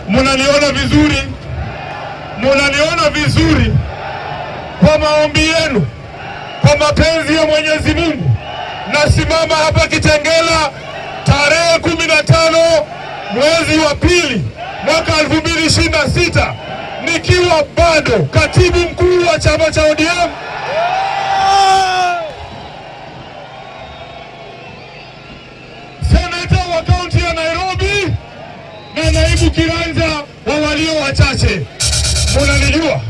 Munaniona vizuri? Munaniona vizuri? Kwa maombi yenu, kwa mapenzi ya Mwenyezi Mungu, nasimama hapa Kitengela tarehe 15 mwezi wa pili mwaka 2026 nikiwa bado katibu mkuu wa chama cha ODM, seneta wa kaunti ya Nairobi na naibu kiranja wa walio wachache. Munanijua?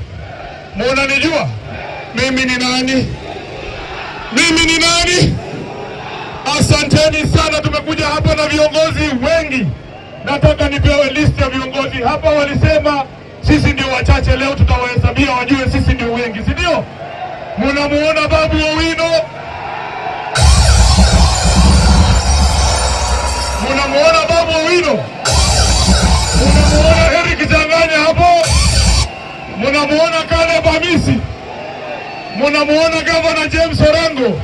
Munanijua? Mimi ni nani? Mimi ni nani? Asanteni sana, tumekuja hapa na viongozi wengi. Nataka nipewe list ya viongozi hapa. Walisema sisi ndio wachache, leo tutawahesabia wajue sisi ndio wengi, si ndio? Munamuona Babu Owino, munamuona Babu Owino, munamuona Eric Changanya hapo, munamuona Caleb Amisi, munamuona Governor James Orengo,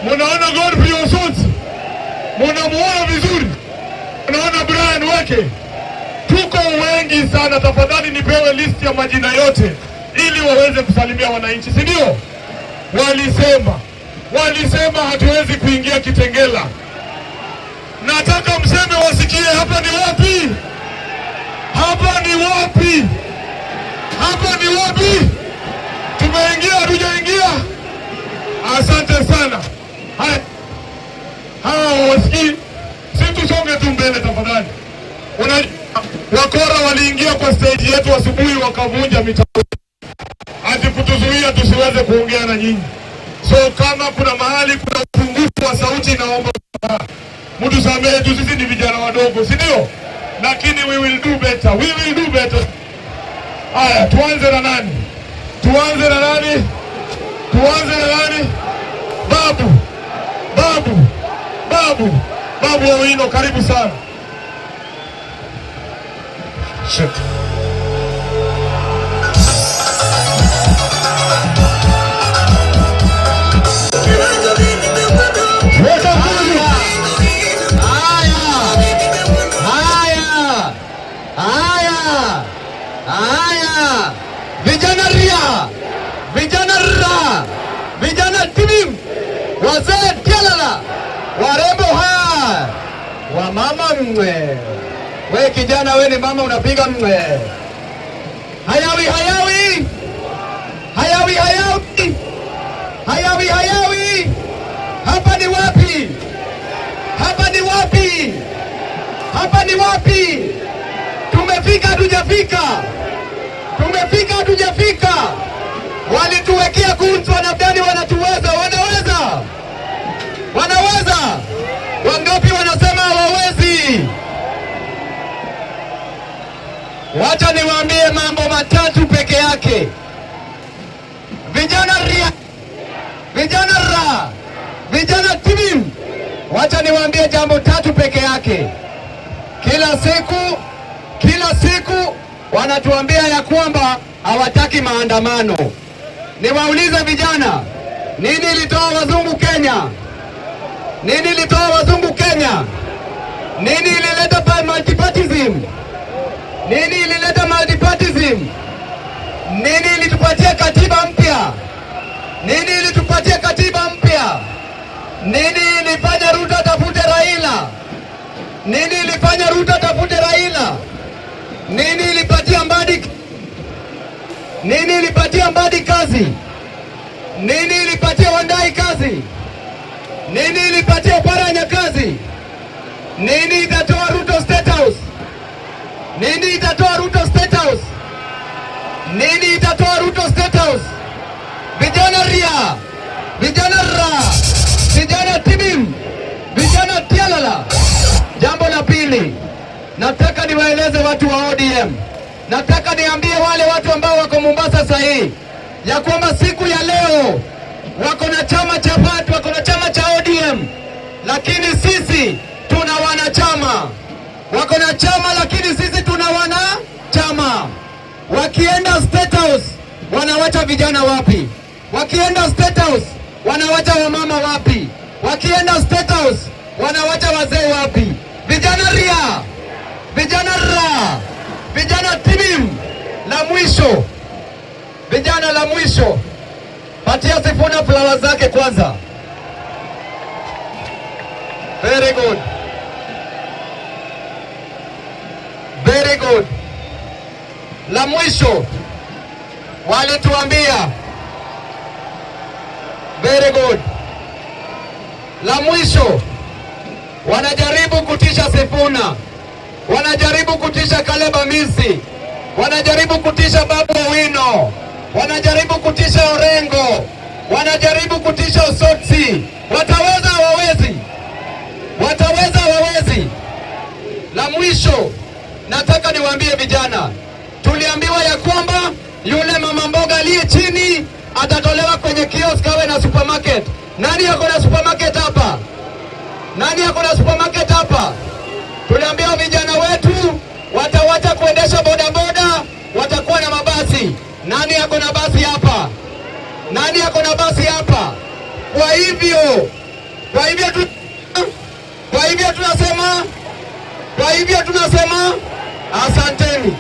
munaona Godfrey Osotsi, munamuona vizuri, munaona Brian Weke. Tuko wengi sana, tafadhali nipewe list ya majina yote ili waweze kusalimia wananchi, si ndio? Walisema hatuwezi kuingia Kitengela. Nataka mseme wasikie, hapa ni wapi? Hapa ni wapi? Hapa ni wapi? Tumeingia hatujaingia? Asante sana. Haya, hawa wasikii, si tusonge tu mbele tafadhali. Unajua wakora waliingia kwa stage yetu asubuhi wakavunja mitambo ati kutuzuia tusiweze kuongea na nyinyi. So kama kuna mahali kuna upungufu wa sauti, naomba mtu samehe tu, sisi ni vijana wadogo, si ndio? Lakini we will do better, we will do better. Haya, tuanze na nani? Tuanze na nani? Tuanze na nani? Babu, Babu, Babu, Babu Owino, karibu sana. Shit. Weka mkono. Haya, haya, haya, haya, vijana ria, vijana ra, vijana tilim, wazee tialala, warembo ha, wamama mwe. We kijana, we ni mama unapiga mwe. Hayawi, hayawi, hayawi, hayawi, hayawi, hayawi. Hapa ni wapi? Hapa ni wapi? Hapa ni wapi? Tumefika hatujafika? Tumefika hatujafika? Walituwekea kuntu, wanadhani wanatuweza. Wanaweza? Wanaweza? Wangapi wanasema hawawezi? Wacha niwaambie mambo matatu peke yake. Vijana ria, vijana ra, vijana timim. Wacha niwaambie jambo tatu peke yake. Kila siku wanatuambia ya kwamba hawataki maandamano. Niwaulize vijana, nini ilitoa wazungu Kenya? Nini ilitoa wazungu Kenya? Nini ilileta multipartyism? Nini ilileta multipartyism? Nini ilitupatia katiba mpya? Nini ilitupatia katiba mpya? Nini ilifanya Ruto atafute Raila? Nini ilifanya Ruto atafute Raila? Nini ilipatia Mbadi? Nini ilipatia Mbadi kazi? Nini ilipatia Wandai kazi? Nini ilipatia Paranya kazi? Nini itatoa Ruto State House? Nini itatoa Ruto State House? Nini itatoa Ruto State House? Vijana ria, vijana ra, vijana tibim, vijana tialala. Jambo la pili, nataka niwaeleze watu wa ODM, nataka niambie wale watu ambao wako Mombasa sasa hii ya kwamba siku ya leo wako na chama cha watu, wako na chama cha ODM, lakini sisi tuna wanachama. Wako na chama lakini sisi tuna wanachama. Wakienda State House wanawacha vijana wapi? Wakienda State House wanawacha wamama wapi? Wakienda State House wanawacha wazee wapi? Vijana ria, mwisho, vijana, la mwisho, patia Sifuna flower zake kwanza. Very good. Very good. La mwisho walituambia, very good. La mwisho wanajaribu kutisha Sifuna, wanajaribu kutisha Caleb Amisi, wanajaribu kutisha Babu Owino, wanajaribu kutisha Orengo, wanajaribu kutisha Osotsi. Wataweza? Hawawezi? Wataweza? Hawawezi? La mwisho nataka niwaambie vijana, tuliambiwa ya kwamba yule mama mboga aliye chini atatolewa kwenye kiosk awe na supermarket. Nani ako na supermarket hapa? Nani ako na supermarket hapa? Tuliambiwa vijana wetu watawacha kuendesha bodaboda, watakuwa na mabasi. Nani ako na basi hapa? Nani ako na basi hapa? Kwa hivyo tunasema asanteni.